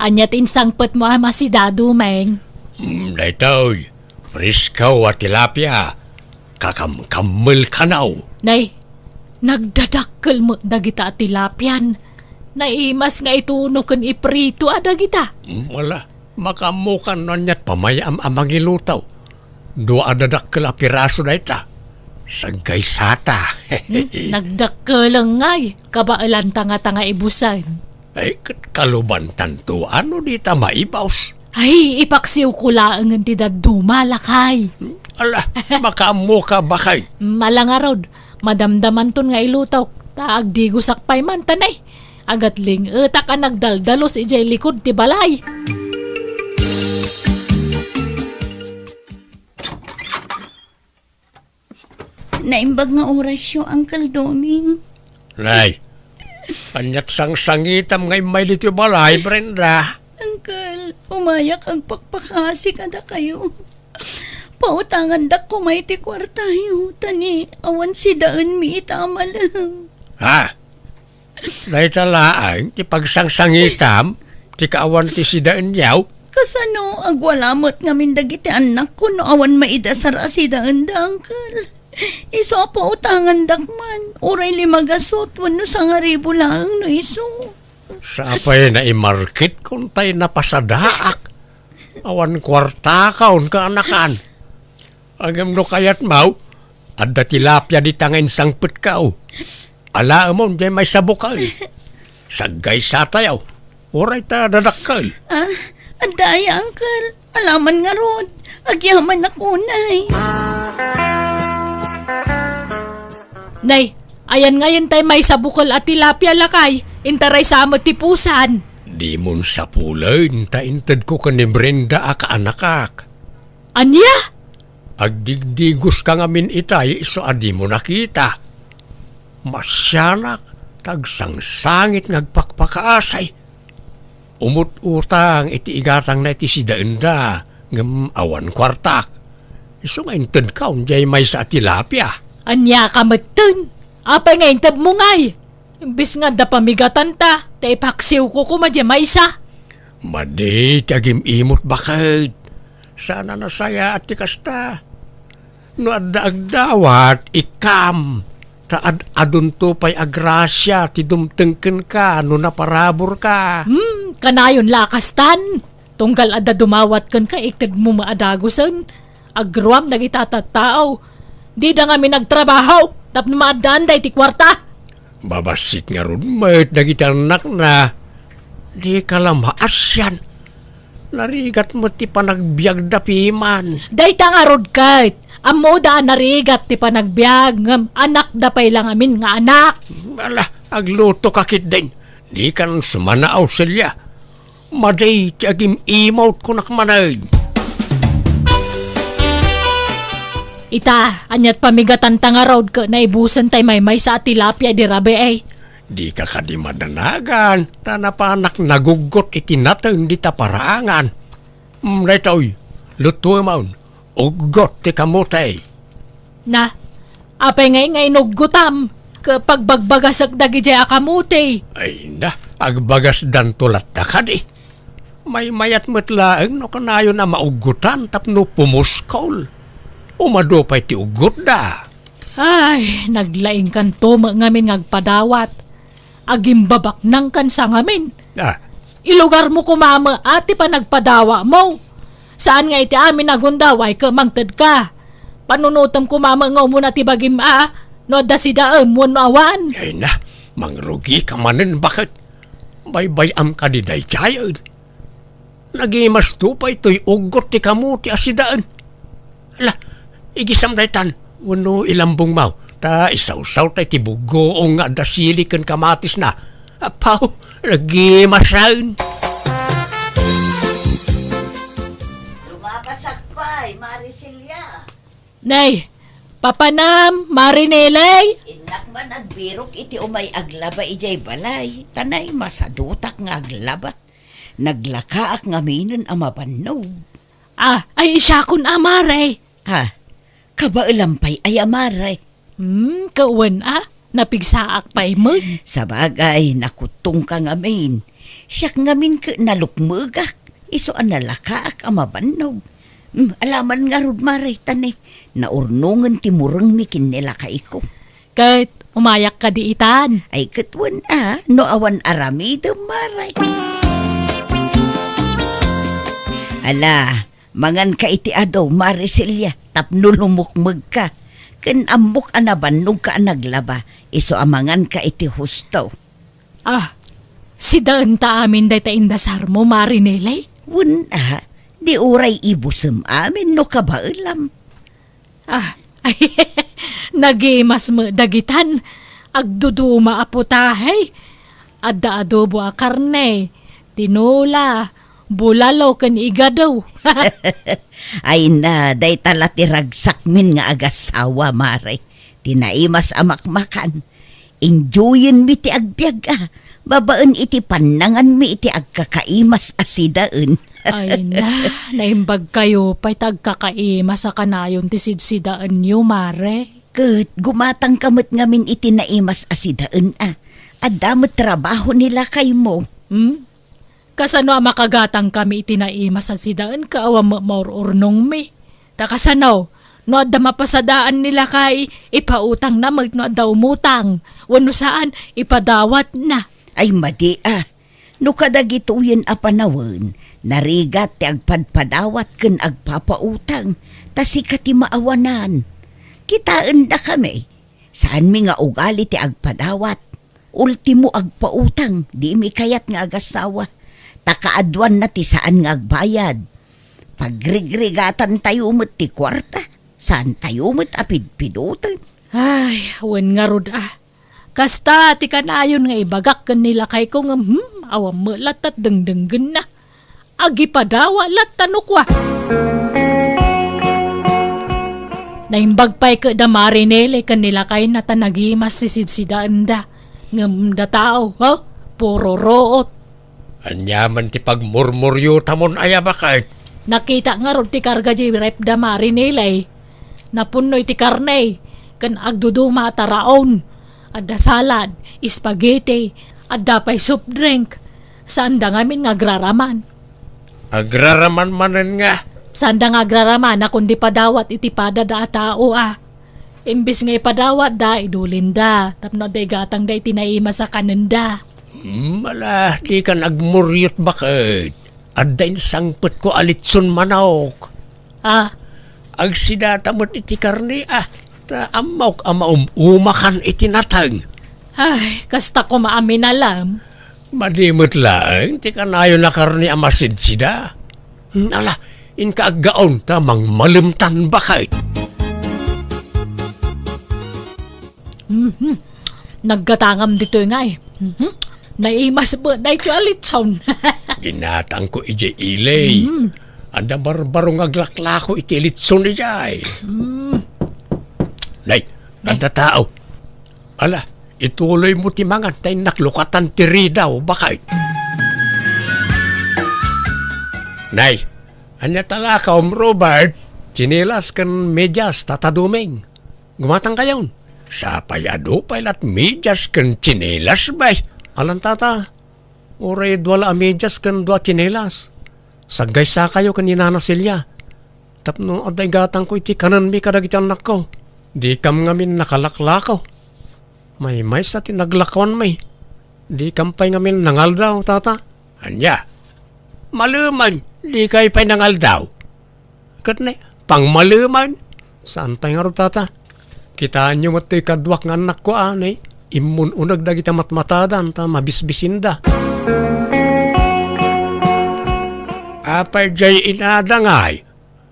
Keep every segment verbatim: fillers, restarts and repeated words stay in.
Ania ti insangpetmo a masidadu, Meng? Mm, daytoy, presko a tilapia. Kakamkammel kano. Nay, nagdadakkel met dagita a tilapian. Naimas nga ituno ken iprito a dagita. Mm, wala. Makaammokan no aniat pamayam a mangiluto. Dua a dadakkel a piraso dayta. Saggaysata. Hmm, nagdakkeleng ngay. Kabaelanta ngata nga ibusen. Ay, ket kalubantanto, ano dita maibus? Ay, ipaksiwko laengen ti dadduma, lakay. Ala, makaammoka, baket. Mala ngarud, madamdamanton nga ilutok, ta agdigosak pay man, ta nay, agatling-etak a nagdaldalus idiay likud ti balay. Naimbag nga orasyo, Uncle Doming. Nay, aniat sangsangitam nga immay ditoy balay, Brenda? Uncle, umayak agpakpakasi kadakayo. Pautangandak koma iti kuartayo, ta ni awan sidaenmi ita a malem. Ha? Dayta laeng ti pagsangsangitam, ti kaawan ti sidaenyo? Kasano, agwala met ngamin dagiti annakko no awan maidasar a sidaenda, Uncle? Isu a pautangandak man, uray lima gasut wenno sangaribu laeng no isu. Sapay naimarketkon tay napasadaak. Awan kuartakaon kaanakan. Ngem no kayatmo, adda tilapia dita nga insangpetko. Alaemon diay maysa a bukel. Saggaysatayo. Uray ta dadakkel. Ah, adda aya, Uncle? Alaman ngarud. Agyamanak unay. Nay, ayan ngayen tay maysa a bukel a tilapia, lakay. Intaraysa met ti pusan. Dimon sapulen ta intedko ken ni Brenda a kaanakak. Ania? Agdigdigoska ngamin itay isu a dimo nakita. Masianak, ta agsangsangit nga agpakpakaasi. Umut-utang iti igatangna iti sidaenda, ngem awan kuartak. Isu nga intedko diay maysa a tilapia. Ania ka metten? Apay nga intedmo ngay? Imbes nga adda pamigatanta, ta ipaksiwko koma diay maysa. Madi ti agim-imot, baket. Saan a nasayaat ti kasta. No adda agdawat, ikkam, ta ad-adunto pay a grasia ti dumteng kenka no naparaburka. Hmm, kanayon la a kastan. Tunggal adda dumawat kenka, itedmo met a dagusen. Agruam dagita a tattao. Dida ngamin agtrabaho tapno maaddaanda iti kuarta. Babassit ngarud met dagiti annakna. Dika la maasian. Narigat met ti panagbiagda piman. Dayta ngarud ket, ammoda a narigat ti panagbiag, ngem anakda pay la ngamin nga anak. Ala, aglutoka ketdin. Dikan sumanaaw, Celia. Madi ti agim-imot, kunak manen. Ita, aniat pamigatanta ngarud ket naibusen tay maymaysa a tilapia idi rabii? Dika kadi madanagan, ta napanak naguggot iti nateng dita paraangan. Mm, daytoy, lutuemon, uggot ti kamote. Na, apay ngay nga inuggotam? Ket pagbagbagasek dagidiay a kamote. Ay na, agbagasdanto latta kadi. Maymayat met laeng no kanayon a mauggotan tapno pumuskol. Umadu pay ti uggotda. Ay, naglaingkanto met ngamin nga agpadawat. Agimbabaknangkan sa ngamin. Ah. Ilugarmo koma met ti panagpadawatmo. Saan nga iti amin a gundaway ket mangtedka. Panunotem koma met nga umuna ti bagim a no adda sidaem wenno awan. Ay na, mangrugika manen, baket. Baybay-am kadi daydiay. Nagimasto pay toy uggot ti kamote a sidaen. Ala, igisam daytan, wenno ilambongmo, ta isawsaw tay ti buggoong nga adda sili ken kamatisna. Apaw, nagimasen. Lumabasak pay, Mari Celia. Nay, papanam, Mari Nelay? Innak man agbirok iti umay aglaba idiay balay, ta nay masadutak nga aglaba. Naglakaak ngaminen a mabannog. Ah, ay, siakon a, Mare. Ah, kabaelam pay aya, Mare? Hmm, kawen a, napigsaak pay met. Sabagay, nakuttongka ngamin. Siak ngamin ket nalukmegak, isu a nalakaak a mabannog. Hmm, alaman ngarud, Mare, ta ne, naurnongen ti murengmi ken ni lakayko. Ket umayak kadi itan? Ay, ket wen a, no awan aramidem, Mare. Ala, manganka iti adu, Mare Celia, tapno lumukmegka. Ken ammok a nabannogka a naglaba, isu a manganka iti husto. Ah, sidaenta amin dayta indasarmo, Mare Nelly? Wen a, di uray ibusem amin no kabaelam. Ah, nagimas met dagitan. Agduduma a putahe. Adda adobo a karne, tinola, bulalo ken igado. Ay na, dayta la ti ragsakmin nga agasawa, Mare. Ti naimas a makmakan. Enjoyenmi ti agbiag a, babaen iti pannanganmi iti agkakaimas a sidaen. Ay na, naimbagkayo pay ta agkakaimas a kanayon ti sidsidaenyo, Mare. Ket gumatangka met ngamin iti naimas a sidaen a. Adda met trabaho ni lakaymo. Hmm? Kasano a makagatangkami iti naimas a sidaen ket awan met maur-urnongmi? Ta kasano, no adda mapasadaan ni lakay, ipautangna met no adda umutang, wenno saan, ipadawatna. Ay, madi a. No kadagitoyen a panawen, narigat ti agpadpadawat ken agpapautang, ta sika ti maawanan. Kitaendakami, saanmi nga ugali ti agpadawat. Ultimo, agpautang, dimi kayat nga agasawa. Ta kaaduanna ti saan nga agbayad. Pagrigrigatantayo met ti kuarta, saantayo met a pidpidoten. Ay, wen ngarud a. Kasta ti kanayon nga ibagak ken ni lakayko ngem, hmm, awan met latta dengdenggenna. Agipadawa latta no kua. Naimbag pay ket da Mare Nelly ken ni lakayna ta nagimas ti sidsidaenda. Ngem da tao, ha? Puro ruot. Aniaman ti pagmurmuriotamon aya, baket? Nakita ngarud ti karga di ref da Mare Nelly. Napunno iti karne, ken agduduma a taraon. Adda salad, spaghetti, adda pay soft drink. Saanda ngamin nga agraraman. Agraraman manen nga? Saanda nga agraraman a kundi padawat iti padada a tao a. Imbes nga ipadawatda, idulinda, tapno adda igatangda iti naimas a kanenda. Hmm, ala, dikan agmuriot, baket. Adda insangpetko a litson manok. Ah? Agsidata met iti karne, ah. Ta ammok a maum-umakan iti nateng. Ay, kasta koma a minalam. Madi met laeng ti kanayon a karne a masidsida. Hmm, ala, inka aggaon ta mangmalemtan, baket. Mhm. Naggatangam ditoy ngay. Mhm. Naimas met daytoy a litson. Ginatangko idiay ili. Mm. Adda barbaro nga aglaklako iti litson idiay. Mm. Nay, nay. Adda tao. Ala, ituloymo ti mangan ta innak lukatan ti ridaw, baket. Nay, ania ta lakaom, Robert? Tsinelas ken medias, Tata Doming. Gumatangkayon. Sapay adu pay lat medias ken tsinelas, bay. Alan, Tata, uray dua la a medias ken dua a tsinelas. Saggaysakayo ken ni Nana Celia. Tapno adda igatangko iti kanenmi kadagiti annakko. Dikam ngamin nakalaklako. Maymaysa ti naglakuanmi. Dikam pay ngamin nangaldaw, Tata. Ania? Malemen, dikay pay nangaldaw. Ket ne, pangmalemen. Saan pay ngarud, Tata? Kitaenyo met toy kaduak nga annakko a, ne, immun-uneg dagiti matmatadan ta mabisbisinda. Apay diay inada ngay?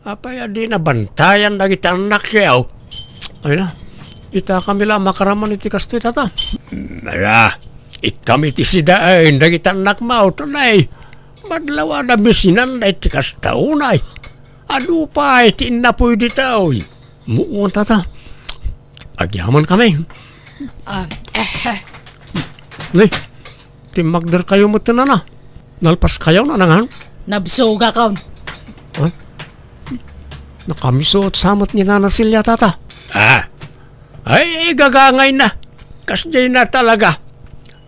Apay a dina bantayan dagiti annakyo? Ay na, itakami la a makaraman iti kastoy, Tata. Ala, ikkam iti sidaen dagiti annakmo, tunay. Madlawada bisinanda iti kasta unay. Adu pay ti innapuy ditoy. Muwan, Tata. Agyaman kami. Ah, eh, Nay, timmakderkayo met, Nana. Nalpaskayo, Nana, ngan? Nabsogakon. Ha? Nakamiso sa met ni Nana Celia, Tata. Ah. Ay, igagangay na. Kasdiay na talaga.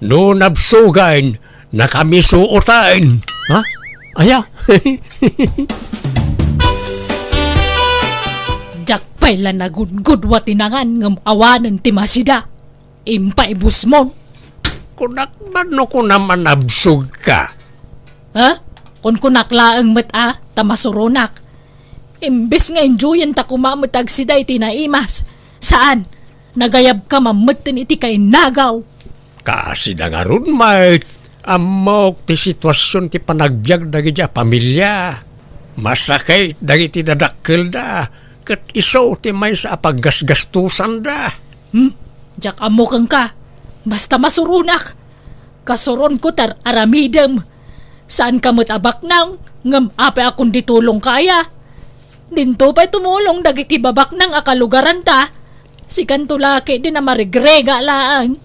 No nabsogan, Nakamisuoten. Ha? Aya? Diak pay la nagudgudua ti nangan ngem awanen ti masida. Impaibusmon. Kunak man no kunam a nabsogka. Ha? Kunkunak laeng met a, ta masuronak. Imbes nga enjoyen ta koma met agsida iti naimas. Saan? Nagayabka mammetten iti kainagaw. Kasida ngarud met, ammok ti situasion ti panagbiag dagiti a pamilia. Masakit dagiti dadakkelda, ket isu ti maysa a paggasgastusanda. Hmm? Diak ammo kenka. Basta masuronak. Kasuronko ti ar-aramidem. Saanka met a baknang, ngem apay a kundi tulongka aya? Dinto pay tumulong dagiti babaknang a kalugaranta. Sikanto la ketdi a marigrega laeng.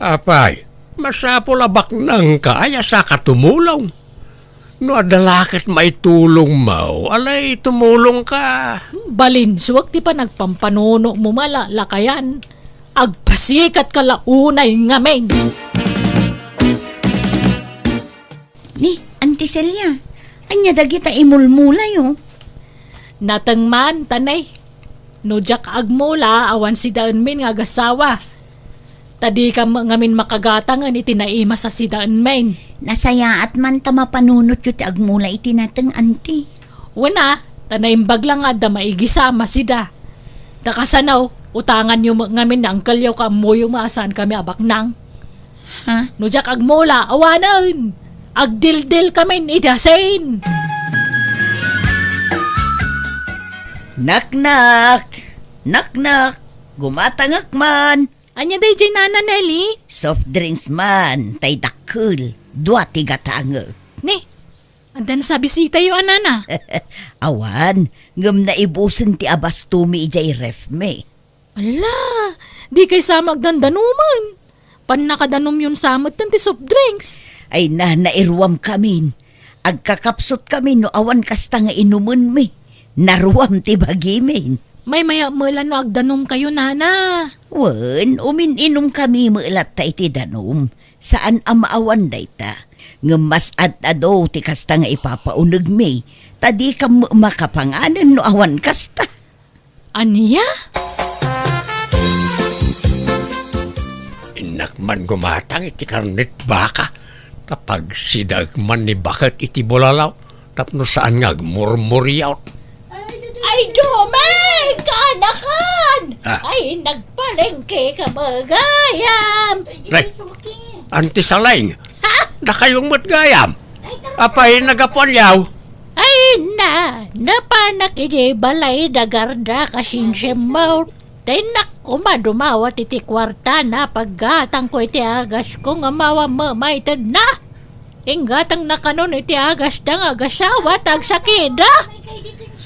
Apay, masapul a baknangka aya saka tumulong? No adda la ket maitulongmo, alay tumulongka. Balinsuak ti panagpampanunomo a lakayan. Agpasikatka la unay ngamin. Ni, Auntie Celia, ania dagita imulmulayo? Nateng man, tanay. No diak agmula, awan sidaenmin nga agasawa. Ta dikam ngamin makagatangen iti naimas a sidaenmin. Nasayaat man ta mapanunotyo ti agmula iti nateng, Auntie. Wen a, ta naimbag la nga adda maigisam a sida. Ta kasano, utanganyo met ngamin ni angkelyo ken ammoyo nga saankami a baknang. Ha? No diak agmula, awanen! Agdildilkamin iti asin! Naknak! Naknak! Gumatangak man! Ania daydiay, Nana Nelly? Soft drinks man, tay dakkel. Dua ti gatangek. Ni, adda nasabisitayo a nana? Awan, ngem naibusen ti abastomi idiay refmi. Ala, dikay sa met agdandanomen. Pannakadanomyon sa metten ti soft drinks. Ay na, nairuamkamin. Agkakapsutkami no awan kasta nga inumenmi. Naruam ti bagimin. Maymayat met la no agdanomkayo, nana. Wen, umin-inumkami met latta iti danum. Saan a maawan dayta. Ngem mas ad-adu ti kasta nga ipapaunegmi, ta dikam makapanganen no awan kasta. Ania? Innak man gumatang iti karnet baka, ta pagsidaek man ni baket iti bulalaw, tapno saan nga agmurmuriaw. Ay, Domeng! Kaanakan! Ah. Ay, nagpalengke ka ba gayam? Nay, Auntie Saleng, ha? Dakayong met gayam. Apay, nagapuanyaw? Ay na, napanak idi balay da garda kasinsiammo. Tay nak koma dumawat iti kuarta na paggatang ko iti agas ko nga mawa mamayted na. Inggatang na kanon iti agas da nga agasawa ta agsakida.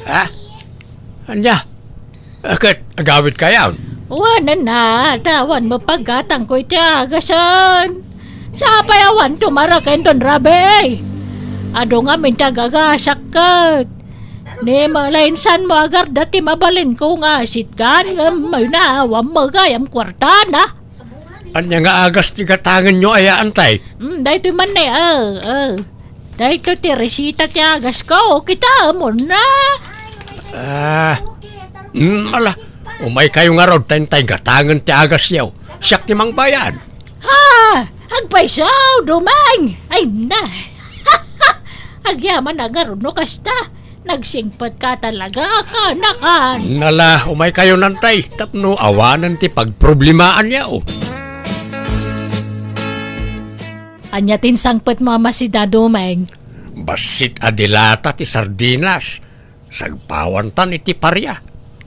Ha? Anya? Ket agawid kayon? Wen a, ta awan mapaggatang ko iti agasen. Sapay awan tumaraken ton rabii. Adu ngamin ti agagasak ket. Ni malayinsan mo agarda ti mabalin ko nga asitgan ngem mayna awan magayam kuartana. Anya nga agas ti gatangenyo aya, Antay? Mm, daytoy man ne, ah, ah. Daytoy ti resita ti agasko, kitaemon na. Ah, mm, ala, umaykayo ngarud, ta intay gatangen ti agasyo. Siak ti mangbayad. Ha! Agpayso, Domeng! Ay na! Agyaman a ngarud no kasta. Nagsingpet ka talaga, kaanakan. Nala, umaykayo, Antay, tapno awanen ti pagproblemaanyo. Ania ti insangpetmo a masida, Domeng? Bassit a dilata ti sardinas. Sagpawantan iti paria.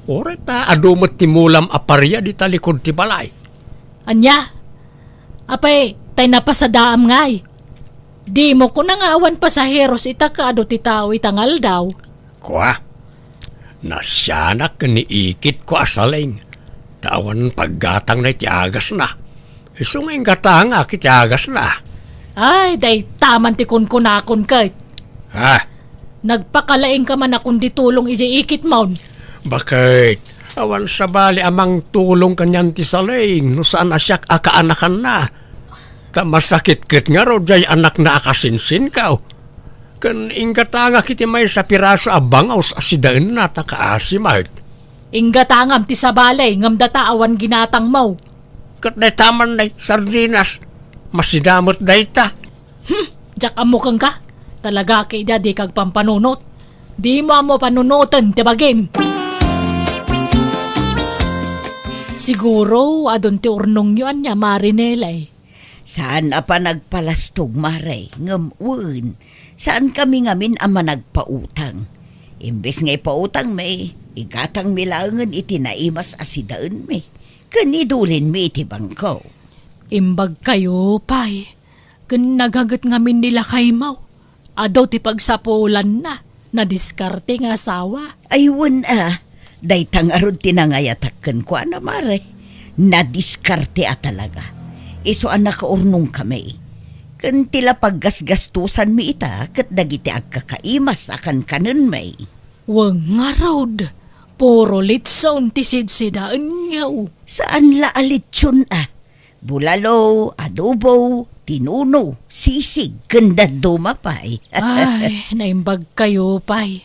Uray ta adu met ti mulam a paria dita likud ti balay. Ania? Apay, tay napasadaam ngay? Dimo kuna nga awan pasaheros ita ket adu ti tao ita nga aldaw? Kua, nasianak ken ni ikitko a Saleng, ta awan paggatangna iti agasna. Isu nga inggatangak iti agasna. Ay, dayta man ti kunkunakon ket. Ha? Nagpakalaingka man a kundi tulong idiay ikitmon. Baket, awan sabali a mangtulong kanian ti Saleng no saan a siak a kaanakanna. Ta masakit ket ngarud jay anakna a kasinsinkaw. Ken inggatangak iti maysa a piraso a bangaws a sidaenna ta kaasi met. Inggatangam ti sabali ngem data awan ginatangmo. Ket dayta man nay sardinas, masida met dayta. Hmm, diak ammo kenka. Talaga ket idi a dika agpampanunot. Dimo ammo panunoten ti bagim. Siguro, adun ti urnongyo ania, Mari Nelay. Saan a panagpalastog, Mare, ngem wen, saankami ngamin a managpautang. Imbes nga ipautangmi, igatangmi laengen iti naimas a sidaenmi, ken idulinmi iti bangko. Imbagkayo pay, ken naghaget ngamin ni lakaymo. Adu ti pagsapulanna, nadiskarte nga asawa. Ay, wen a, dayta ngarud ti nangayatak kenkuana, Mare. Nadiskarte a talaga. Isu a nakaurnongkami. Ken ti la paggasgastosanmi ita ket dagiti agkakaimas a kankanenmi. Wen ngarud, puro litson ti sidsidaenyo. Saan la a litson a. Bulalo, adobo, tinuno, sisig, ken dadduma pay. Ay, naimbagkayo pay.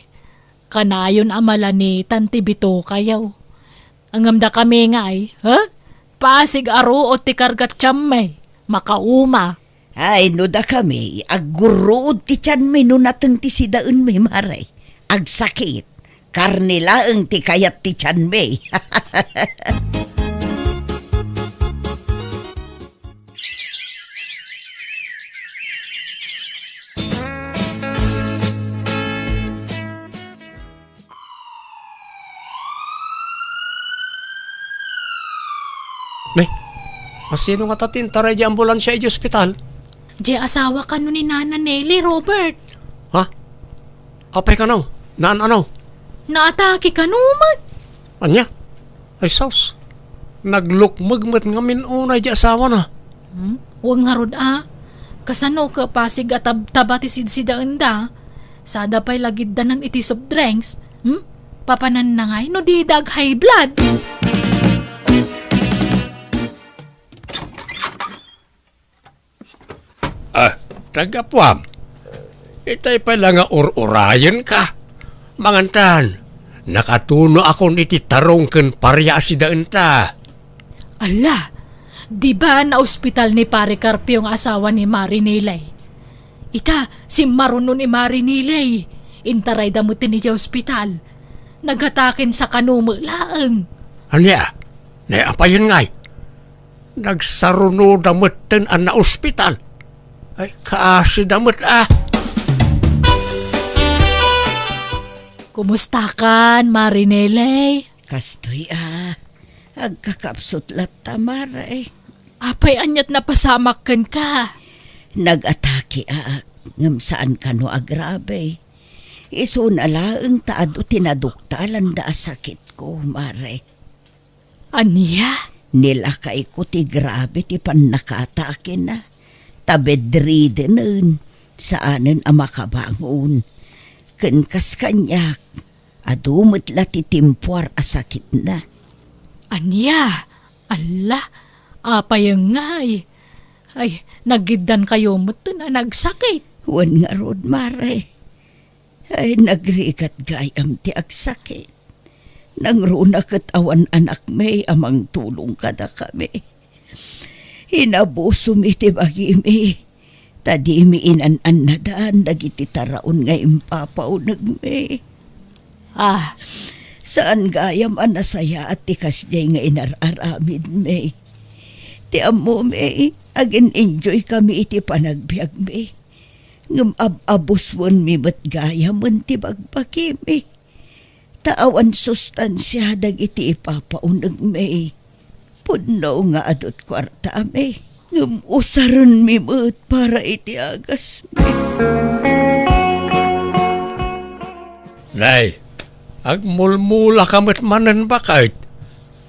Kanayon a malanitan ti bitokayo. Ngem dakami ngay, ha? Pasig a ruot ti karga ti tianmi. Makauma. Ay, no dakami, aggurruod ti tianmi no nateng ti sidaenmi, Mare. Agsakit. Karne laeng ti kayat ti tianmi. Ne, asino ngata ti intaray di ambulansia idiay ospital? Di asawa kano ni Nana Nelly, Robert. Ha? Apay kano? Naan ano? Naatake kano met. Ania? Ay sus, naglukmeg met ngamin unay di asawana. Hmm? Wen ngarud a, kasano ket pasig a tab-, taba ti sidsidaenda? Sada pay lagiddanan iti soft drinks. Hmm? Papananna ngay no dida ag-high blood. Ah, tagapuam. Itay pay la nga ur-urayenka. Mangantan, nakatunoakon iti tarong ken paria a sidaenta. Ala, di ba naospital ni Pare Carpio nga asawa ni Mari Nelay? Ita, simmaruno ni Mari Nelay. Intarayda met idiay ospital. Nagataken sa kano met laeng. Ania? Naapayen ngay? Nagsarunoda metten a naospital. Ay, kaasida met a. Kumustakan, Mari Neley? Kastoy a, agkakapsut latta, Mare. Apay aniat napasamak kenka? Nag-atake ak, ngem saan kano a grabe. Isuna laeng ta adu ti naduktalanda a sakitko, Mare. Ania? Nilakayko ti grabe ti pannakatakena, ta bedridden, saanen a makabangon. Ken kas kaniak, adu met la ti timpuar a sakitna. Ania? Alla, apay ngay? Ay, nagiddankayo metten a nagsakit. Wen ngarud, Mare. Ay, nagrigat gayam ti agsakit. Nangruna ket awan anakmi a mangtulong kadakami. Inabusomi ti bagimi, ta dimi inan-annadan dagiti taraon nga impapaunegmi. Ah, saan gayam a nasayaat ti kasdiay nga inar-aramidmi. Ti ammomi, agin-enjoy kami iti panagbiagmi. Ngem ab-abuswenmi met gayamen ti bagbagimi. Ta awan sustansia dagiti ipapaunegmi. Pudno nga adu ti kuartami, ngem usarenmi met para iti agasmi. Nay, agmulmulaka met manen baket.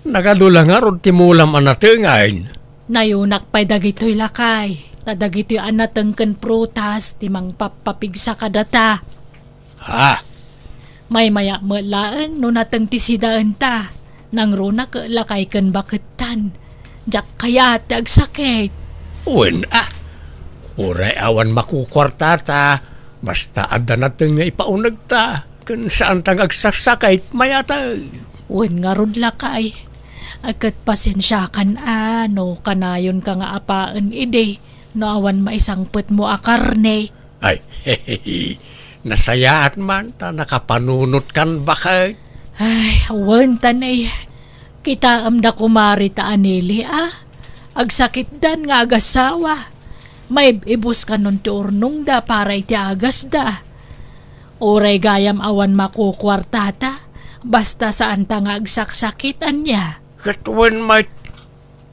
Nagadu la ngarud ti mulam a natengen. Nayunak pay dagitoy, lakay, ta dagitoy a nateng ken prutas ti mangpappapigsa kadata. Ha? Maymayak met laeng no nateng ti sidaenta. Nangruna ket lakay ken bakettan. Diak kayat ti agsakit. Wen a, uray awan makukuartata, basta adda nateng nga ipaunegta, ken saanta nga agsaksakit, mayatay. Wen ngarud, lakay. Ay, ket pasensiakan a no kanayonka nga apaen idi no awan maisangpetmo a karne. Ay, nasayaat man ta nakapanunotkan, baket. Ay, wen ta ne. Kitaem da kumari ta anili a. Agsakitdan nga agasawa. Maib-ibus kanon ti urnongda para iti agasda. Uray gayam awan makukuartata, basta saanta nga agsaksakit, ania? Ket wen met,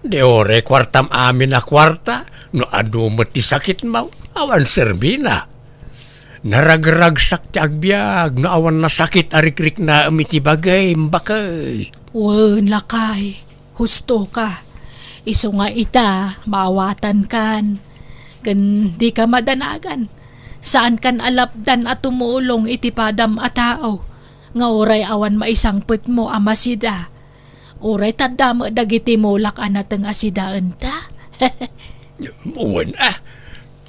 di uray kuartam amin a kuarta, no adu met ti sakitmo, awan serbina. Naragragsak ti agbiag no awan nasakit a rikriknaem iti bagim, baket. Wen, lakay, husto ka. Isu nga ita, maawatankan. Ken dika madanagan. Saankan a lapdan a tumulong iti padam a tao, nga uray awan maisangpetmo a masida. Uray tadda met dagiti mulak a nateng a sidaenta. Wen a,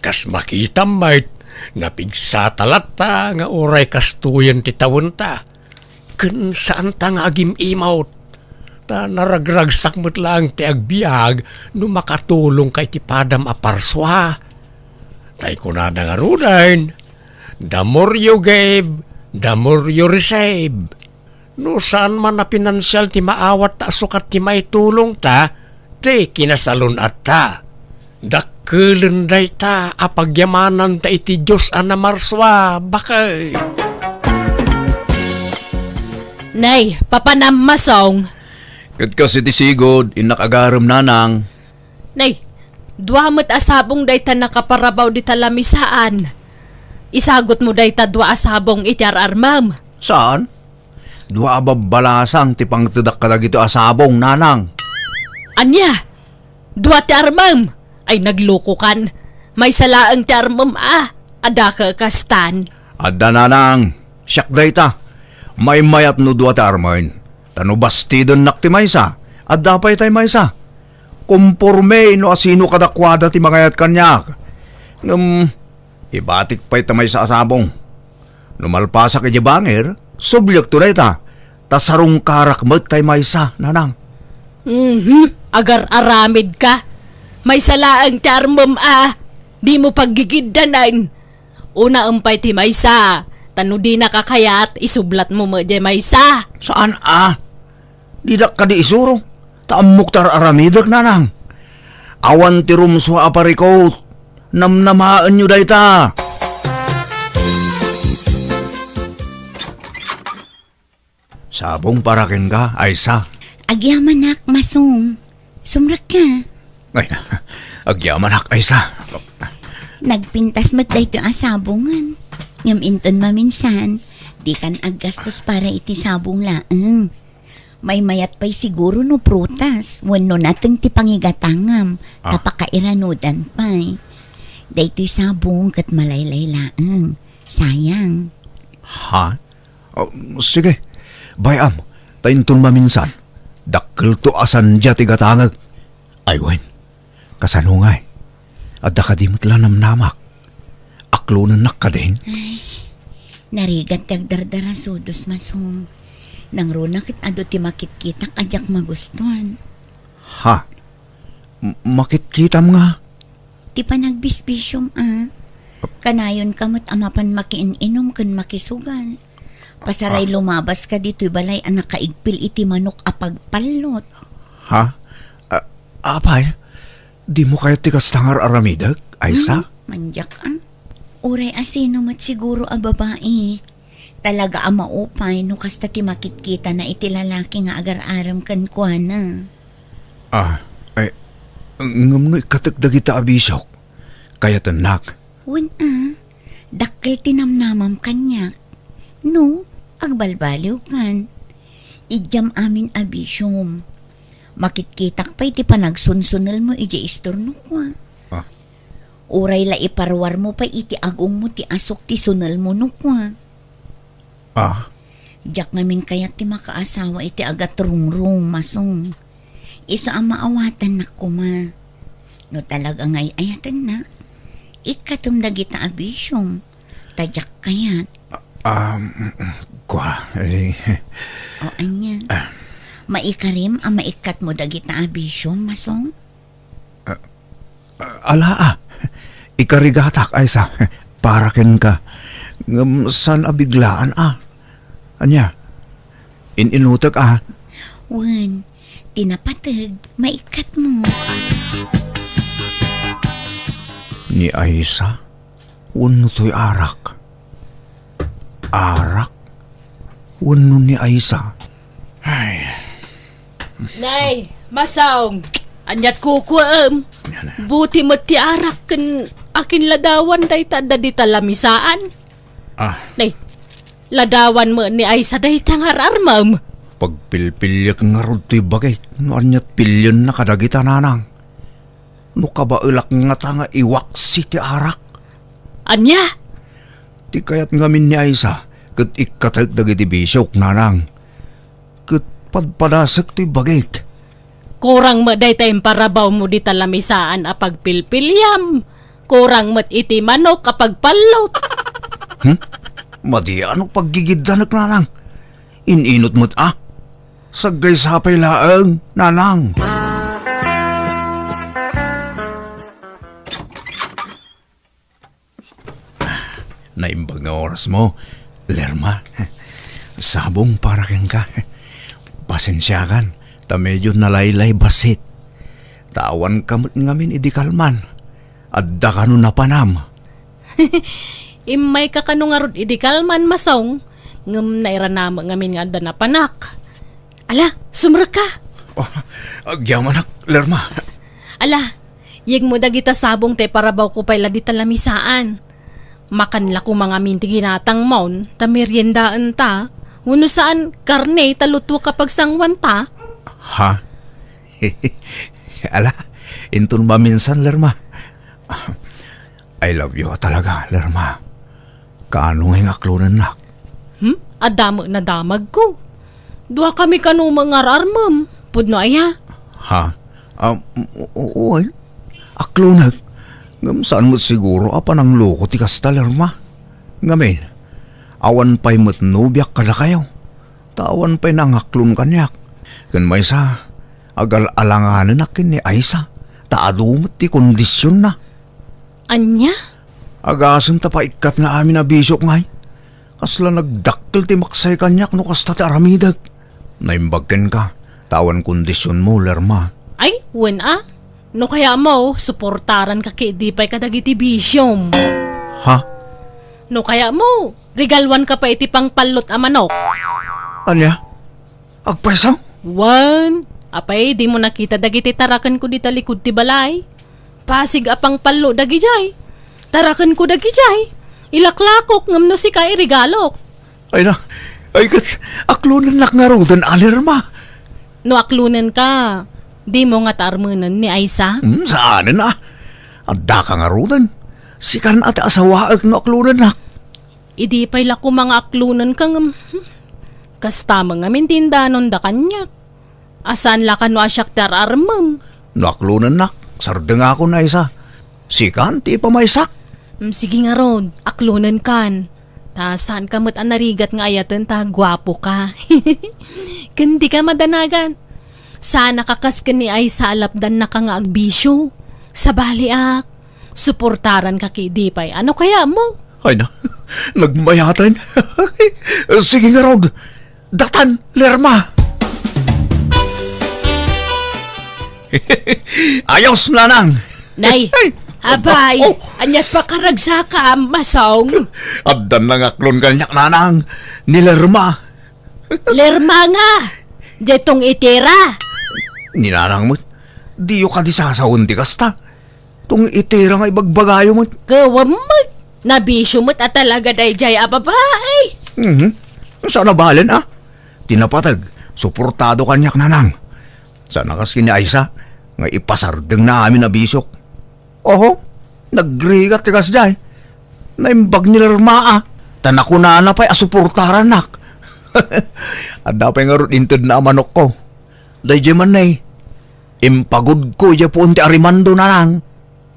kas makitam met, napigsata latta nga uray kastoyen ti tawenta. Ken saanta nga agim-imot. Ta naragragsak met laeng ti agbiag no makatulongka iti padam a parsua. Tay kunada ngaruden, "The more you give, the more you receive." No saan man a pinansial ti maawat ta sukat ti maitulongta, ti kinasalun-atta. Dakkelen dayta a pagyamananta iti Dios a namarsua, baket. Nay, papanam, Masong. Ket kas iti sigud, innak agarem, nanang. Nay, dua met a sabong dayta nakaparabaw dita lamisaan. Isagutmo dayta dua a sabong iti ar-armem. Saan? Dua a babbalasang ti pangtedak kadagitoy a sabong, nanang. Ania? Dua ti armem? Ay, naglukokan. Maysa laeng ti armem a. Adda ka kastan? Adda, nanang. Siak dayta. Maymayat no dua ti armen. Ta no bastidennak ti maysa, adda pay tay maysa. Komporme no asino kadakuada ti mangayat kaniak. Ngem, ibatik pay ta maysa a sabong. No malpasak idiay bangir, subliekto dayta, ta sarungkarak met tay maysa, nanang. Mhm, agar-aramidka. Maysa laeng ti armem a, dimo paggigiddanen. Unaem pay ti maysa, ta no dinaka kayat, isublatmo met diay maysa. Saan a? Didak kadi isuro, ta ammok ti ar-aramidek, nanang. Awan ti rumsua a parikut. Namnamaenyo dayta. Sabong para kenka, Aysa. Agyamanak, Masong. Sumrekka. Ay, agyamanak, Aysa. Nagpintas met daytoy a sabongen. Ngem inton maminsan, dikan aggastos para iti sabong laeng. Maymayat pay siguro no prutas wenno nateng ti pangigatangam, ta Ah. pakairanudan pay. Daytoy sabong ket malaylay laeng. Sayang. Ha? Oh, sige. Bay-am, ta inton maminsan, dakkelto a sandia ti gatangek. Ay wen, kasano ngay? Adda kadi met la namnamak? Aklonennak kadin? Ay, narigat ti agdardarasudos, Masong. Nangruna ket adu ti makitkitak a diak magustuan. Ha? M-, makitkitam nga? Ti panagbisbisiom a. Kanayonka met a mapan makiin-inom ken makisugal. Pasaray Ah. lumabaska ditoy balay a nakaigpil iti manok a pagpallot. Ha? A-, apay, dimo kayat ti kasta nga ar-aramidek, Aysa? Hmm, mandiak a. Uray asino met siguro a babai. Talaga a maupay no kasta ti makitkitana iti lalaki nga agar-arem kenkuana. Ah, ay, ngem no ikkatek dagita a bisiok, kayatennak. Wen a, dakkel ti namnamam kaniak. No, agbalbaliwkan. Idiam amin a bisiom. Makitkitak pay ti panagsunsunelmo idiay istorno kua. Ah. Uray la iparuarmo pay iti agongmo ti asuk ti sunelmo no kua. Ah. Diak ngamin kayat ti makaasawa iti agatrungrung, Masong. Isu a maawatannak koma. No talaga nga ay-ayatennak, ikkatem dagita a bisiom, ta diak kayat. Um, kua, eh. O ania? Maikarim a maikkatmo dagita a bisiom, Masong? Ah, ala, ah. Ikarigatak, Aysa, para kenka. Ngem saan a biglaan, ah. Ania? In-inutek, ah. Wen, ti napateg, maikkatmo. Ni Aysa? Wenno toy arak? Arak? Wenno ni Aysa? Ay. Nay, Masong, aniat kukuem? Yan na. Buti met ti arak ken akinladawan dayta adda dita lamisaan. Ah. Nay, ladawan met ni Aysa dayta nga ar-armem. Pagpilpiliek ngarud toy bagik no aniat pilienna kadagita, nanang. No kabaelak ngata nga iwaksi ti arak. Ania? Ti kayat ngamin ni Aysa ket ikkatek dagiti bisiok, nanang. Ket padpadasek toy bagik. Kurang met dayta imparabawmo dita lamisaan a pagpilpiliam. Kurang met iti manok a pagpallot. Hmm? Madi a no paggigiddanek, nanang. In-inut met a. Saggaysa pay laeng, nanang. Naimbag nga orasmo, Lerma. Sabong para kenka. Pasensiakan, ta medio nalaylay bassit. Ta awanka met ngamin idi kalman. Adda kano napanam. Immayka kano ngarud idi kalman, Masong, ngem nairanamek ngamin nga adda napanak. Ala, sumrekka. Oh, agyamanak, Lerma. Ala, yegmo dagita sabong ta iparabawko pay la dita lamisaan. Makan la koma ngamin ti ginatangmon, ta meriendaenta. Wenno saan, karne ta lutuek a pagsanguanta. Ha? Ala, inton maminsan, Lerma. I love you talaga, Lerma. Kaano nga aklonennak? Hmm? Adda met nadamagko. Duakami kano nga ar-armem. Pudno aya? Ha? Um, o-, o-, oy. Aklonek. Ngem saan met siguro a panangloko ti kasta, Lerma. Ngamin, awan pay met nobiak kadakayo. Ta awan pay nangaklon kaniak. Ken maysa, agal-alanganenak ken ni Aysa, ta adu met ti kondisionna. Ania? Agasem ta paikkat nga amin a bisiok ngay. Kasla nagdakkel ti maksay kaniak no kasta ti aramidek. Naimbag kenka, ta awan kondisionmo, Lerma. Ay, wen a. No kayatmo, suportaranka ketdi pay kadagiti bisiom. Ha? No kayatmo, regaluanka pay iti pangpallot a manok. Ania? Agpayso? Wen, apay, dimo nakita dagiti tarakenko dita likud ti balay? Pasig a pangpallo dagidiay. Tarakenko dagidiay. Ilaklakok ngem no sika iregalok. Ay na, ay ket, aklonennak ngaruden a, Lerma. No aklonenka, dimo ngata armenen ni Aysa? Hmm, saanen a. Addaka ngaruden. Sikan a ti asawaek no aklonennak. Idi pay la koma nga aklonenka ngem, hmm, kasta met ngamin ti indanonda kaniak. A saan la kano a siak ti ar-armem? No aklonennak, sardengakon, Aysa. Sikan ti ipamaysak. Mm, sige ngarud, aklonenkan. Ta saanka met a narigat nga ayaten ta guapoka. Ken dika madanagan. Saanaka kas ken ni Aysa a lapdannaka nga agbisio. Sabaliak, suportaranka ketdi pay. Ano kayatmo? Ay na, nagmayaten. Sige ngarud, datan, Lerma. Ayos, nanang. Nay, ay, abay, oh, aniat pakaragsaka, Masong? Addan nangaklon kaniak, nanang, ni Lerma. Lerma nga, diay tong itira. Ni nanang met, diyo kadi sasawen ti kasta. Tong itira nga ibagbagayo met. Kawam met. Nabisio met a talaga daydiay a babai. Mhm. Saan a balen, a? Ti napateg, suportado kaniak, nanang. Saan a kas ken ni Aysa, nga ipasardengna amin a bisiok. Oho, nagrigat ti kasdiay. Naimbag ni Lerma, a, ta nakunana pay a suportarannak. Adda pay ngarud intedna a manokko. Daydiay man, nay. Impagudko idiay puon ti arimando, nanang.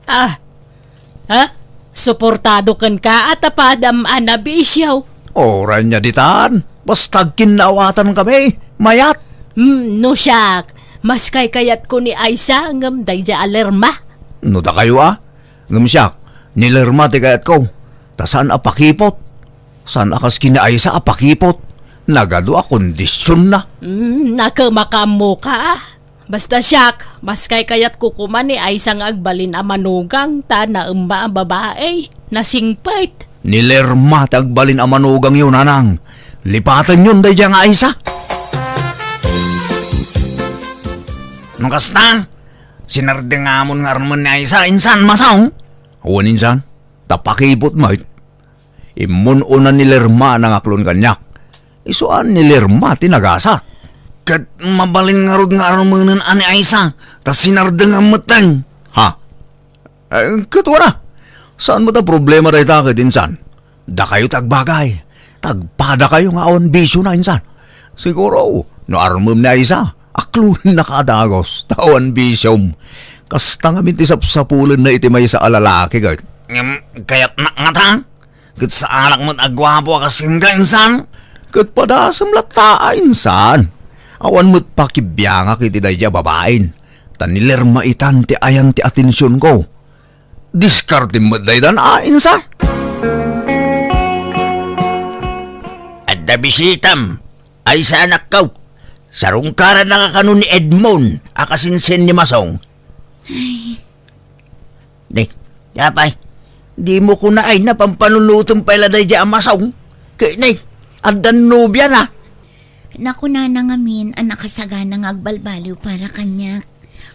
Ah, ha? Suportado kenka a ta padam a nabisio. Uray ania ditan, basta agkinnaawatan kami, mayat. Hmm, no siak, mas kaykayatko ni Aisa ngem daydiay a Lerma. No dakayo a, ngem siak, ni Lerma ti kayatko, ta saan a pakipot. Saan a kas ken ni Aisa a pakipot. Nagadu a kondisionna. Hmm, naku, makaammoka. Basta siak, mas kaykayatko koma ni Aisa nga agbalin a manugang ta naemma a babai, nasingpet. Ni Lerma ti agbalin a manugangyo, nanang. Lipatenyon daydiay nga Aisa. No kasta, sinardengamon nga armen ni Aisa, insan, Masong? Wen, insan. Ta pakipot met. Immun-una ni Lerma a nangaklon kaniak. Isu a ni Lerma ti nagasat. Ket mabalin ngarud nga armenen a ni Aisa, ta sinardengam metten. Ha? Eh, ket wara. Saan met a problema dayta ket insan? Dakayo ti agbagay. Tagpadakayo nga awan bisiona insan. Siguro, no armem ni Aisa, aklonennaka a dagus, ta awan bisiom. Kasta ngamin ti sapsapulenna iti maysa a lalaki ket. Ngem, kayatnak ngata? Ket saanak met a guapo a kas kenka, insan? Ket padasem latta a insan. Awan met pakibiangak iti daydiay a babain. Ta ni Lerma itan ti ayan ti atensionko. Diskartem met daytan a, insan. Adda bisitam, Aisa, anakko. Sarungkarannaka kano ni Edmond a kasinsin ni Masong. Ay. Nay, apay, dimo kuna ay napampanunotem pay la daydiay a Masong. Ket nay, addan nobiana. Nakunana ngamin a nakasagana nga agbalbaliw para kaniak,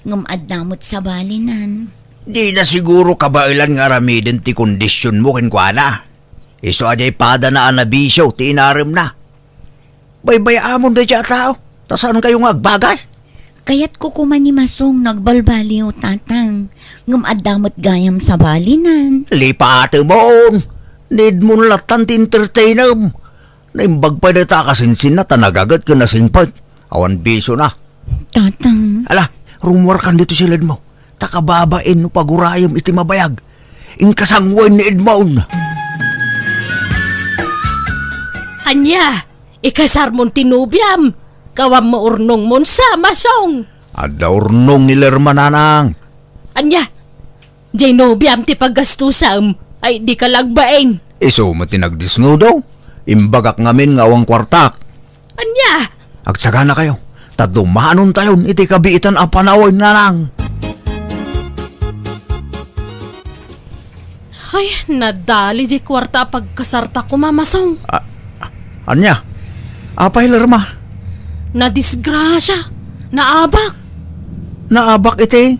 ngem adda met sabalinan. Dina siguro kabaelan nga aramiden ti kondisionmo kenkuana. Isu a diay padana a nabisio ti inaremna. Baybay-amon daydiay a tao, ta saankayo nga agbagay. Kayatko koma ni Masong no agbalbaliw, Tatang, ngem adda met gayam sabalinan. Lipatemon! Need mo lattan ti entertainem. Naimbag pay dayta a kasinsinna ta nagaget ken nasingpet. Awan bisiona. Tatang. Ala, rumuarkan ditoy siledmo. Ta kababain no pagurayem iti mabayag. Inka sangoen ni Edmond. Ania, ikasarmon ti nobiam? Kawam mo urnongmon sa, Masong. Adda urnong ni Lerma, nanang. Ania, diay nobiam ti paggastusam ay dika lagbain. Isu met ti nagdesnudo. Imbagak ngamin nga awan kuartak. Ania? Agsaganakayo, ta dumanontayon iti kabiitan a panawen, nanang. Ay, nadali diay kuarta a pagkasarta koma, Masong. A-, ania? Apay, Lerma? Nadisgrasia. Naabak. Naabak iti?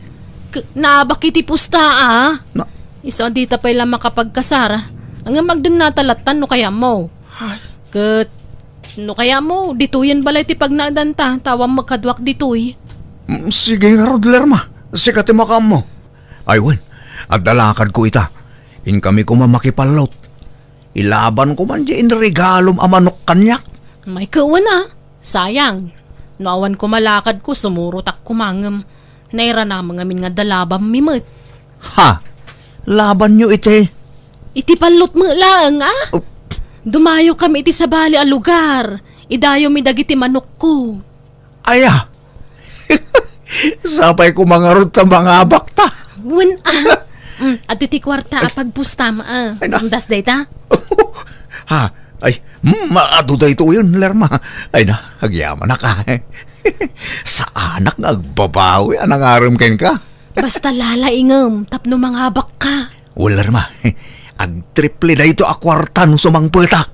K-, naabak iti pusta, a. Na- Isu a dita pay la makapagkasar. Ngem agdennata lattan no kayatmo. Ay. Ket no kayatmo, ditoyen balay ti pagnaedanta, ta awan met kaduak ditoy. Mm, sige ngarud, Lerma. Sika ti makaammo. Ay wen, adda lakadko ita. Inkami koma makipallot. Ilabanko man diay inregalom a manok kaniak. Ay ket wen a, sayang. No awan koma lakadko, sumurotak koma ngem nairanam ngamin nga adda labammi met. Ha? Labanyo iti? Iti pallot met laeng, a? Oh. Dumayokami iti sabali a lugar. Idayomi dagiti manokko. Aya. Sapay koma ngarud ta mangabakta. Wen, a. Mm, adtoy ti kuarta a pagpustam, a. Ay, na. Intas dayta? Ha? Ay, mm, adu daytoyen, Lerma. Ay na, agyamanak, a. Saanak nga agbabawi a nangarem kenka. Basta lalaingem tapno mangabakka. Wen, Lerma, agtriple daytoy a kuarta no sumangpetak.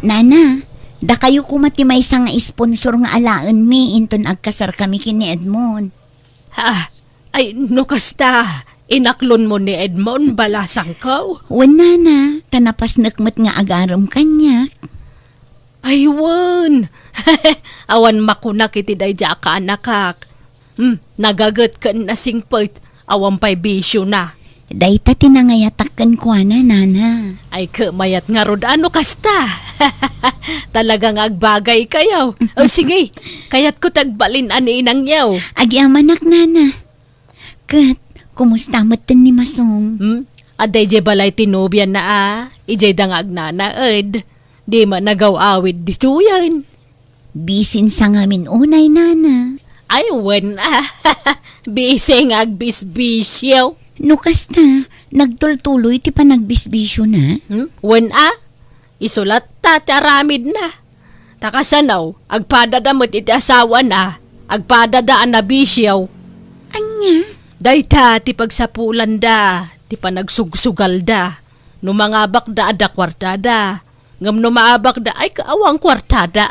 Nana, dakayo koma ti maysa nga sponsor nga alaenmi inton agkasarkami ken ni Edmond. Ha? Ay, no kasta, inaklonmo ni Edmond, balasangko? Wen, nana, ta napasnek met nga agarem kaniak. Ay, wen. Awan makunak iti daydiay a kaanakak. Hmm, nagaget ken nasingpet, awan pay bisiona. Dayta ti nangayatak kenkuana, nana. Ay, ket mayat ngarud a no kasta. Talaga nga agbagaykayo. O sige, kayatko ti agbalin a ni inangyo. Agyamanak, nana. Ket, kumusta metten ni Masong? Hmm? Adda idiay balay ti nobiana a, idiay da nga agnanaed. Di met nagaw-awid ditoyen. Bisin sa ngamin unay, nana. Ay, wen a. Bisi nga agbisbisyo. No kasta, nagtultuloy ti panagbisbisyona? Hmm? Wen a. Isu latta ti aramidna. Ta kasano, agpadada met iti asawana, agpadada a nabisyo. Ania? Dayta ti pagsapulanda, ti panagsugsugalda. No mangabakda, adda kuartada. Ngem no maabakda, ay, awan kuartada.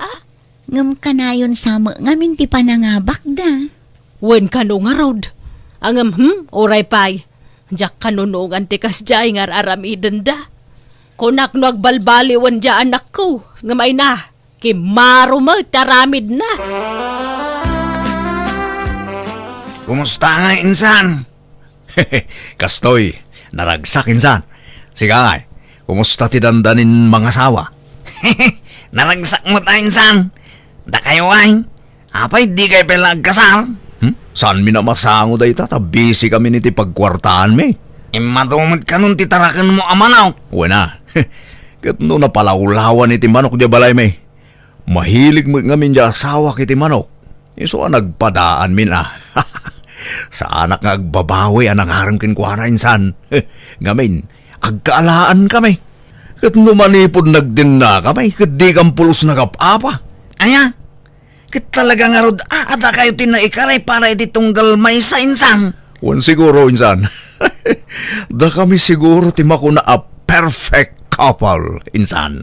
Ngem kanayon sa met ngamin ti panangabakda. Wen kano ngarud. Ngem, hmm, uray pay. Diak kanunongan ti kasdiay nga ar-aramidenda. Kunak no agbalbaliwen diay anakko, ngem ay na, kimmaro met ti aramidna. Kumusta nga, insan? Kastoy, naragsak, insan. Sika, ay, kumusta ti dandanin mangasawa? Naragsak met, insan. Dakayo, ay, apay, dikay pay la agkasar? Hmm? Saanmi a masango dayta, ta bisi kami iti pagkuartaanmi. Immadu met kanon ti tarakenmo a manok. Wen a. Ket no napalawlawan iti manok diay balaymi, mahilig met ngamin diay asawak iti manok. Isu a nagpadaanmin a. Saanak nga agbabawi a nangarem kenkuana, insan. Ngamin, agkaalaan kami. Ket no manipud nagdenna kami, ket dikam pulos nagap-apa. Aya? Ket talaga ngarud a, adakayo ti naikaray para iti tunggal maysa, insan? Wen siguro, insan. Dakami siguro ti makuna a perfect couple, insan.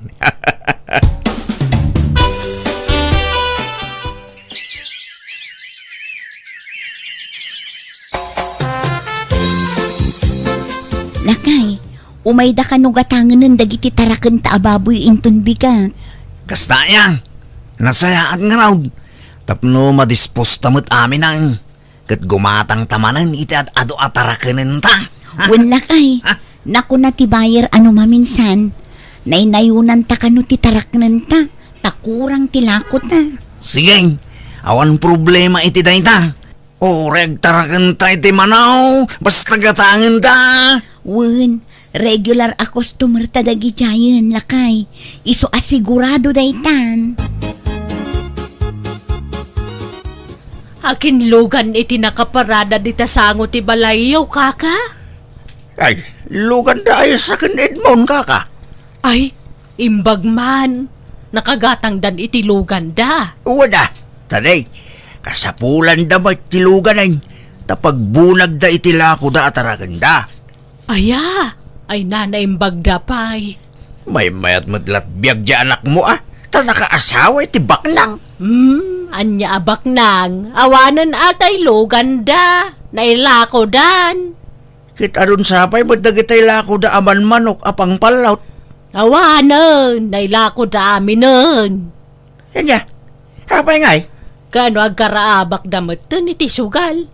Lakay, umayda kano gatangenen dagiti tarakenta a baboy inton bigat. Kasta aya, nasayaat ngarud, tapno madisposta met amin a, ket gumatangta manen iti ad-adu a tarakenenta. Wen lakay, nakuna ti buyer a no maminsan, naynayonanta kano ti taraknenta, ta kurang ti lakota. Sige, awan problema iti dayta. Uray agtarakenta iti manaw, basta gatangenta. Wen, regular a customer ta dagidiayen, lakay. Isu a sigurado daytan. Akin lugan iti nakaparada dita sango ti balayyo, kaka? Ay, lugan da ay sa ken Edmond, kaka. Ay, imbag man. Nakagatangdan iti luganda. Wada, taday, kasapulanda met ti luganen, ta pagbunagda iti lakoda a tarakenda. Aya, ay nanaimbagda pay. Maymayat met lat biag di anakmo a, ta nakaasawa iti baknang. Hmm, anya a baknang? Awanen atay luganda, nailakodan. Ket adun sapay met dagitay lakoda a manmanok a pangpallot. Awanen, nailakoda aminen. Anya, apay ngay? Kano agkaraabakda metten iti sugal?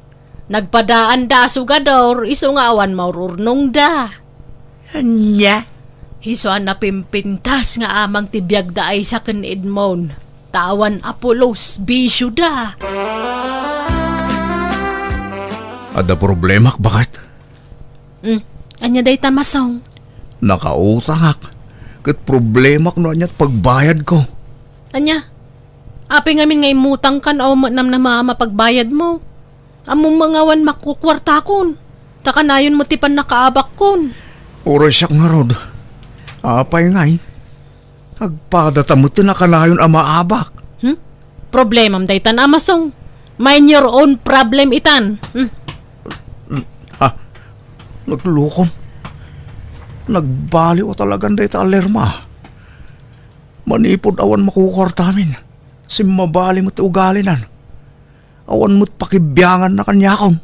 Nagpadaanda a sugador, isu nga awan maururnongda. Anya? Isu a napimpintas nga amang ti biagda ay sa ken Edmond. Ta awan a pulos, bisioda. Adda problemak, baket? Hmm. Anya dayta, Masong? Nakautangak. Ket problemak no ania't pagbayadko. Anya? Apay ngamin nga immutangkan a met namnama a mapagbayadmo? Ammom nga awan makukuartakon. Ta kanayon met ti pannakaabakkon. Uray siak ngarud. Apay ngay? Agpadata met ti nakanayon a maabak. Hmm? Problemam daytan, Masong. Mind your own problem itan. Hmm? Ah, naglukon. Nagbaliw a talagan dayta a Lerma. Manipud awan makukuartamin, simmabali met ti ugalinan. Awan met pakibianganna kaniakon.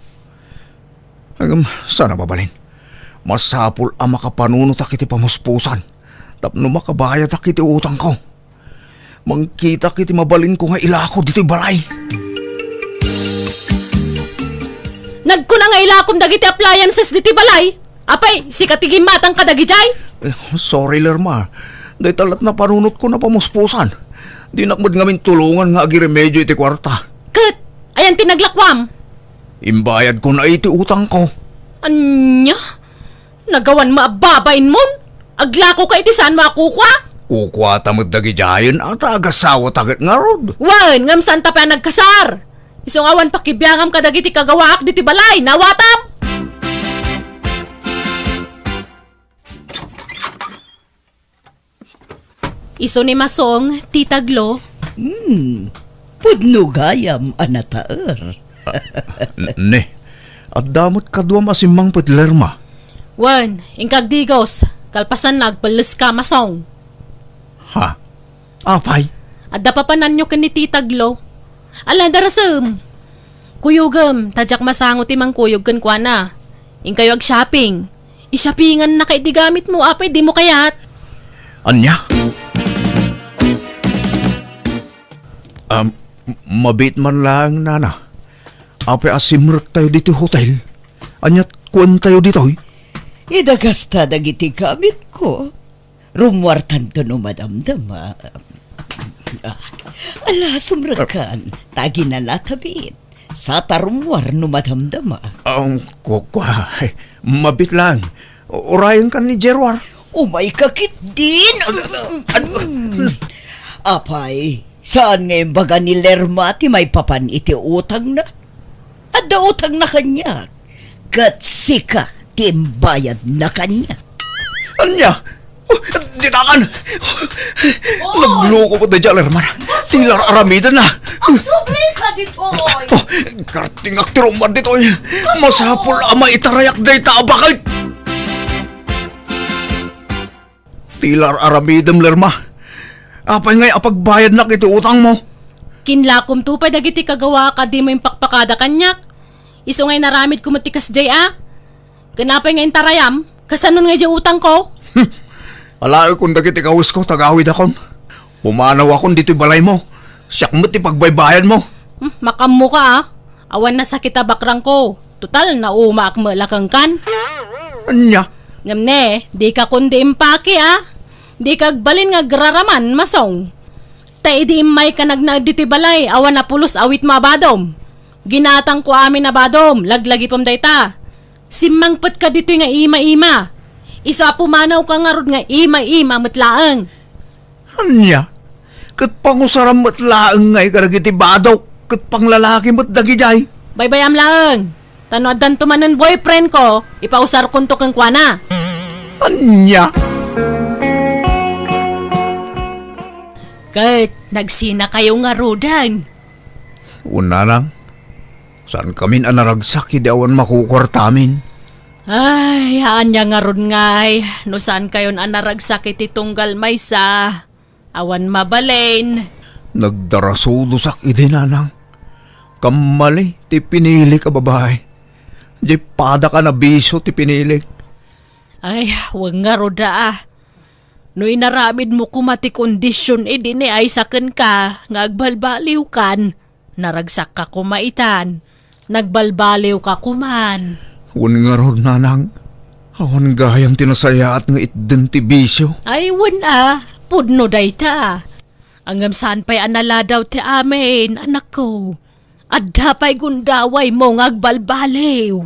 Ngem, saan a mabalin? Masapul a makapanunotak iti pamuspusan tapno makabayadak iti utangko. Mangkitak iti mabalinko nga ilako ditoy balay. Nagkuna nga ilakom dagiti appliances ditoy balay? Apay, sika ti gimmatang kadagidiay? Eh, sorry, Lerma. Dayta la't napanunotko napamuspusan. Dinak met ngamin tulongan nga agiremedio iti kuarta. Ket, ayan ti naglakuam? Imbayadko na iti utangko. Ania? Nagawan mo a babainmon? Aglako ka iti saan mo a kukua? Kukuata met dagidiayen a ta agasawata ket ngarud. Wen, ngem saan ta pay a nagkasar? Isu nga awan pakibiangam kadagiti kagawaak ditoy balay, nawatam! Isu ni Masong, Tita Glo. Hmm, pudno gayam a nataer. N-, ne, adda met kaduam a simmangpet, Lerma. Wen, inka agdigos, kalpasanna agpelleska, Masong. Ha? Apay? Adda papananyo ken ni Tita Glo. Ala, darasem. Kuyogem, ta diak masango ti mangkuyog kenkuana. Inkayo ag-shopping. I-shoppingannaka iti gamitmo, apay dimo kayat? Ania? Um, m-, mabiit man laeng, nana. Apay a simrektayo ditoy hotel? Ania ti kuantayo ditoy? Idagasta dagiti gamitko. Rummuartanto no madamdama. Ah, ala, sumrekkan. Ta aginanatabit. Saan ta rummuar no madamdama. Ang kukua, mabiit lang. Urayenkan ni Gerwar. Umayka ketdin. Apay, saan nga imbaga ni Lerma ti maipapan iti utangna? Adda utangna kaniak, ket sika ti imbayadna kaniak. Ania? Oh, ditakan! Nagloko met daydiay a Lerma. Ti ar-aramidenna. Agsublika ditoy! Oh, kartingak ti rummuar ditoy. Masapul a maitarayak dayta a baket. Ti ar-aramidem, Lerma. Apay ngay a pagbayadnak iti utangmo? Kinlakomto pay dagiti kagawaak a dimo impakpakada kaniak. Isu nga inaramidko met ti kasdiay a. Ken apay nga intarayam? Kasanon nga idiay utangko? Hmm. Alaekon dagiti kawesko, tagawidakon. Pumanawakon ditoy balaymo. Siak met ti pagbaybayadmo. Hmm, makammoka a. Awan nasakit a bakrangko. Total, naumaak met la kenkan. Ania? Ngem ne, dika kundi impaki a. Dika agbalin nga agraraman, Masong. Ta idi immayka nagnaed ditoy balay, awan a pulos awitmo a badom. Ginatangko amin a badom, laglagipem dayta. Simmangpetka ditoy nga ima-ima. Isu a pumanawka ngarud nga ima-ima met laeng. Ania? Ket pangusaram met laeng ngay kadagiti badok, ket panglalaki met dagidiay. Baybayam laeng. Ta no addanto manen boyfriendko, ipausarkonto kenkuana. Ania? Ket nagsinakayo ngaruden. Wen, nanang, saankamin a naragsak idi awan makukuartamin. Ay, ania ngarud ngay, no saankayon a naragsak iti tunggal maysa, awan mabalin. Nagdarasudosak idi, nanang. Kammali ti pinilik a babae. Diay padak a nabisio ti pinilik. Ay, wen ngarud a. No inaramidmo koma ti kondision idi ni Aiza kenka nga agbalbaliwkan, naragsakka koma itan, nagbalbaliwka koman. Wen ngarud, nanang, awan gayam ti nasayaat nga itden ti bisio. Ay, wen a, pudno dayta. Ngem saan pay a naladaw ti amin, anakko. Adda pay gundawaymo nga agbalbaliw.